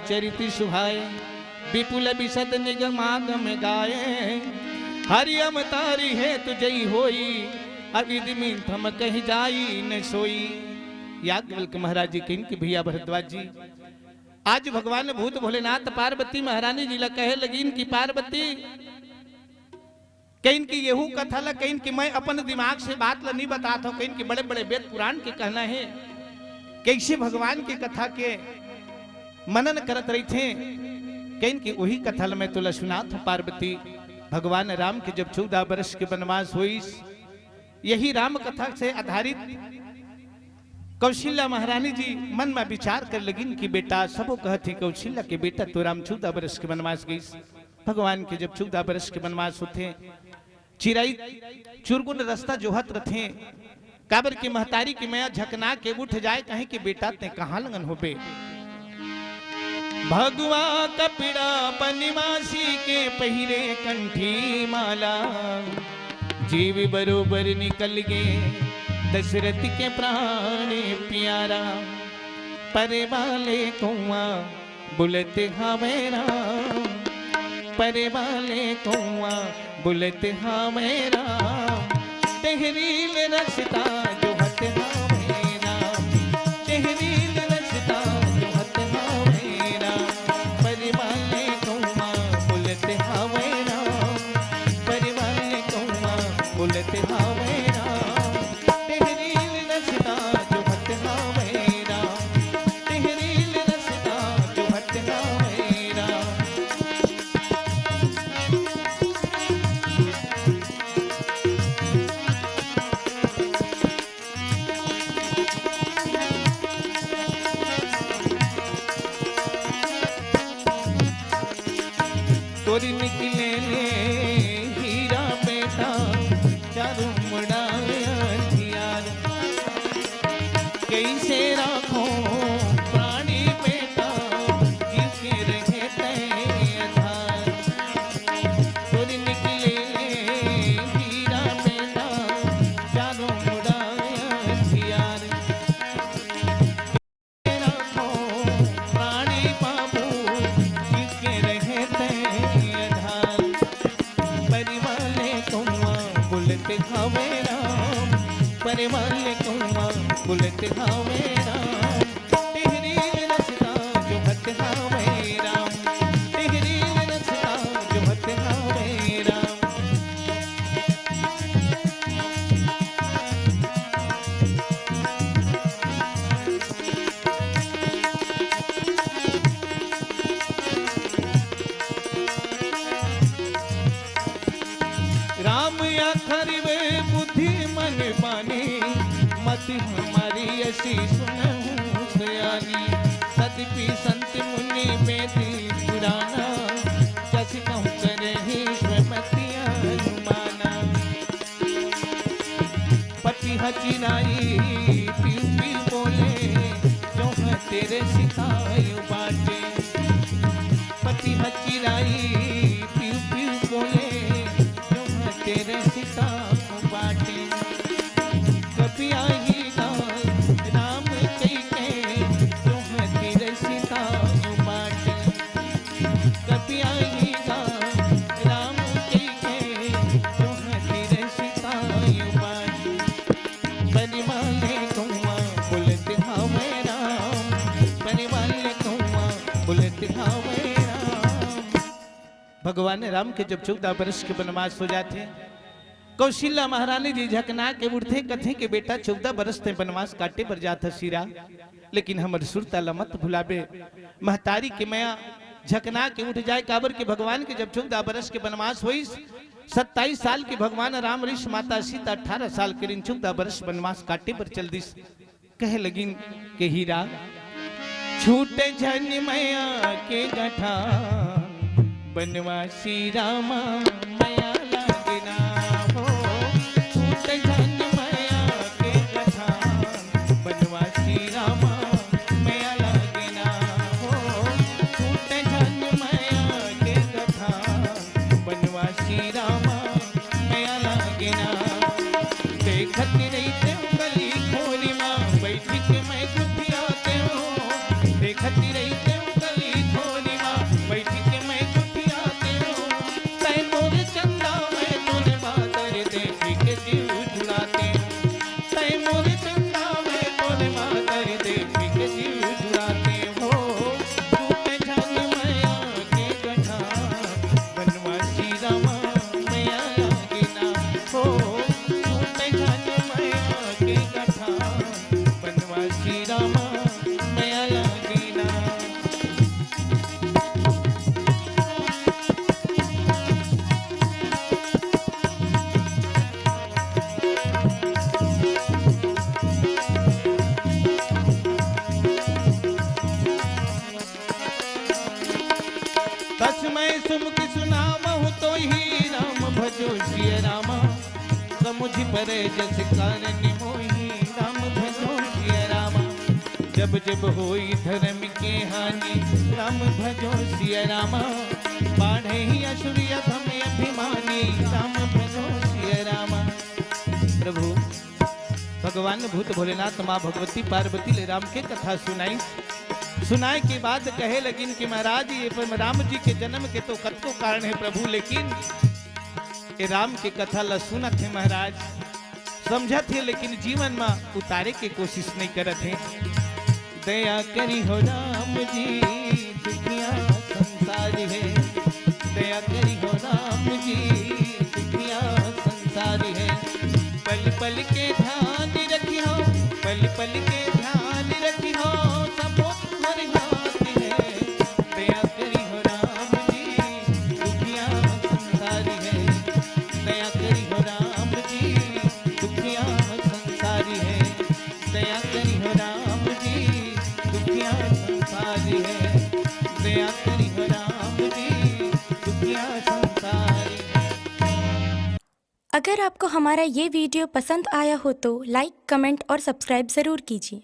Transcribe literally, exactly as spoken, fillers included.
चरित सुहाए, विपुल विशद निगमागम गाए। हरि अवतारी हेतु जई होई, अविधि मिथम कहि जाई न सोई। याज्ञवल्क्य महाराज जी कहिन कि भैया भरद्वाज जी, आज भगवान भूत भोलेनाथ पार्वती महारानी जी ला कहे लगिन कि पार्वती, कहिन कि यहू कथा ला, कहिन कि मैं अपन दिमाग से बात ला नहीं बतात हूँ, कहिन कि बड़े बड़े वेद पुराण के कहना है, कैसे भगवान के कथा के मनन करत रहिथे। कहिन कि वही कथा ला मैं तोला सुनात हूँ पार्वती। भगवान राम के जब चौदह वर्ष के वनवास होइस, यही राम कथा से आधारित कौशल्या महारानी जी मन में विचार कर लगिन कि बेटा, सबो कहत हे कौशल्या के बेटा तो राम चौदह वर्ष के वनवास गइस। भगवान के जब चौदह वर्ष के वनवास होथे, चिरई चुरगुन रस्ता जोहत रथे, काबर के महतारी के मया झकना के उठ जाए, कहे कि बेटा तैं कहाँ लंगन होबे। भगवा कपड़ा बनवासी के पहिरे कंठी माला, जीव बरोबर निकल गे दशरथ के प्राण प्यारा। परे वाले कौआ बुलत हावै राम, परे वाले कौआ बुलत हावै राम। टहरी ले रस्ता जोहत हावै राम, टहरी ले रस्ता जोहत हावै राम। परे वाले कौआ बुलत हावै राम, परे वाले कौआ बुलत हावै राम। टहरी ले रस्ता जोहत हावै राम, टहरी ले रस्ता जोहत हावै राम। तोरी निकले ले हीरा बेटा, चारों मुड़ा अंधियार। कैसे राखों प्राणी बेटा, जिसके रहे तैं आधार। तोरी निकले ले हीरा बेटा, चारों मुड़ा अंधियार। राखों प्राणी बाबू, जिसके रहे तैं आधार। परे वाले कौआ बुलत हावै राम, परे वाले कौआ बुलत हावै राम। टहरी ले रस्ता जोहत हावै राम, टहरी ले रस्ता जोहत हावै राम। राम आखर वे बुद्धि मन मानी, मति हमारी असी सुनहु सयानी। तदपि संत मुनि वेद पुराना, जस कहूँ करहिं सुमति अनुमाना। पति हचिराई पिउ पिउ बोले, जोहत रसितायु बाटे। पति हचिराई पिउ पिउ बोले, जोहत रसितायु बाटे। कपि आही गा राम कहिके, जोहत रसितायु बाटे। कपि आही गा राम कहिके, जोहत रसितायु बाटे। परे वाले कौआ बुलत हावै राम, परे वाले कौआ बुलत हावै राम। भगवान राम के जब चौदह वर्ष के वनवास हो जाथे, कौशल्या महारानी जी झकना के उठथे, कथे के बेटा चौदह वर्ष तैं वनवास काटे बर जात हस हीरा, लेकिन हमर सुरता ल मत भुलाबे। महतारी के मया झकना के उठ जाए, काबर के भगवान के जब चौदह वर्ष के वनवास होइस, सत्ताईस साल के भगवान राम रिस, माता सीता अठारह साल के रिन चौदह वर्ष वनवास काटे बर चल दिस। कहे लगिन के हीरा, छूटे झन मया के गठान, बनवासी रामा मया लागे ना हो। छूटे झन मया के गठान, बनवासी रामा मया लागे ना हो। छूटे झन मया के गठान, बनवासी रामा मया लागे ना। देखत रहितेंव गली खोरी मा, बैठिके मैं गोठियातेंव। देखत रहितेंव गली मातर देख के जीव जुड़ाथे हो। तू ते जान मया के कथा, बनवासी रामा मया लागे ना हो। तू ते जान मया के कथा, बनवासी रामा मया लागे ना। तस्मै सुमुखि सुनावहु तोहि राम भजो सिय रामा। समुझि परे जस कारन मोहि राम भजो सिय रामा। जब जब होई धर्म के हानि राम भजो सिय रामा। बाढ़े ही असुर अधम अभिमानी राम भजो सिय रामा। प्रभु भगवान भूत भोलेनाथ माँ भगवती पार्वती ले राम के कथा सुनाई। सुनाए के बाद कहे लगिन कि महाराज, ये पर राम जी के जन्म के तो कतको कारण हे प्रभु, लेकिन ये राम के कथा ला सुनत हे महाराज, समझत हे, लेकिन जीवन मा उतारे के कोशिश नहीं करत हे। दया करिहो राम जी, दुखिया संसार हे। दया करिहो राम जी, दुखिया संसार हे। पल पल के ध्यान रखिहो, पल पल के ध्यान रखिहो, सबो तुम्हर हाथ हे। दया करिहो राम जी, दुखिया संसार हे। दया करिहो राम जी, दुखिया संसार हे। दया करिहो राम जी, दुखिया संसार हे। दया करिहो राम जी, दुखिया संसार हे। अगर आपको हमारा ये वीडियो पसंद आया हो तो लाइक, कमेंट और सब्सक्राइब ज़रूर कीजिए।